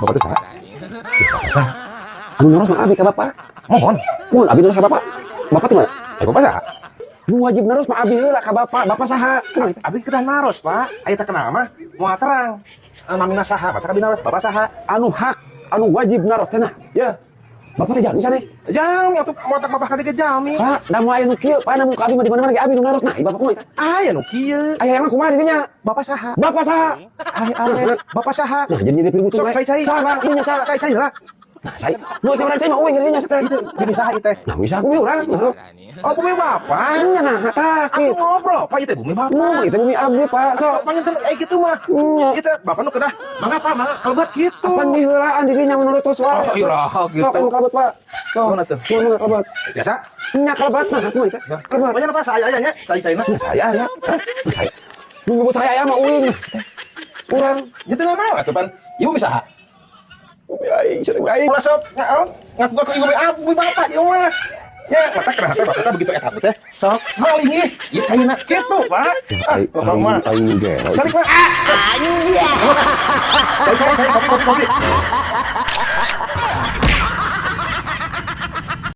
Bapak teh saha? Ya, Bapak saha? Anu naros mah abi ka Bapak. Mohon. Mun abi naros ka Bapak. Bapak teh mana? Eh, Bapak saha? Nu wajib naros mah abi heula ka Bapak. Bapak saha? Kumaha itu? Abi kedah naros, Pak. Aya teh kenal mah moal terang. Namina saha? Bapak abi naros, Bapak saha? Anu hak, anu wajib naros teh nah. Ya. Bapak teh jalmi sanes? Jalmi atuh, motak Bapak kali ge jalmi. Pak, da moal aya nu kieu, Pak, namun ka abi mah di mana-mana ge abi nu naros. Nah, Bapak kumaha itu? Aya nu kieu. Aya yang kumaha di dinya? Bapak saha? Bapak saha? Aya aya. Bapak saha? Nah, jadi ribut. Sok cai-cai. Saha, Pak? Dinya saha? Cai-cai lah. Nah, saya nu teh urang cai mah euy dinya teh. Itu bumi saha ieu teh? Nah, bisa bumi urang. Nah. Oh, bumi Bapak. Nya nah, tah Aku kitu. Ngobrol, Pak, itu bumi Bapak. Nu, itu bumi abdi, Pak. Sok. Panginten gitu mah. Nya. Itu Bapak nu kedah. Mangga, Pak, mangga. Kalebet gitu. Apan diheulaan dirinya menurut tos wae. Oh, iya gitu. Sok anu kalebet, Pak. Sok. Mana tuh? Mana kalebet? Biasa. Nya kalebet nah, kumaha itu? Kalebet. Pokoknya apa saya aya nya, cai-caina. Nah, saya ya. Nah, saya. Nu nyebut saya ya mah uing. Urang. Itu naon atuh pan? Ibu bisa. Bumi aing, sering aing. Ulah sok ngaon, ngaku ngaku ibu ah, bumi bapak ieu mah. Ya, mata kenapa bapak teh begitu eta teh? Sok maling ih, ieu caina kitu, Pak. Ah, bapak mah. Aing ge. Cari, Pak. Cari, cari, cari, kopi, kopi, kopi.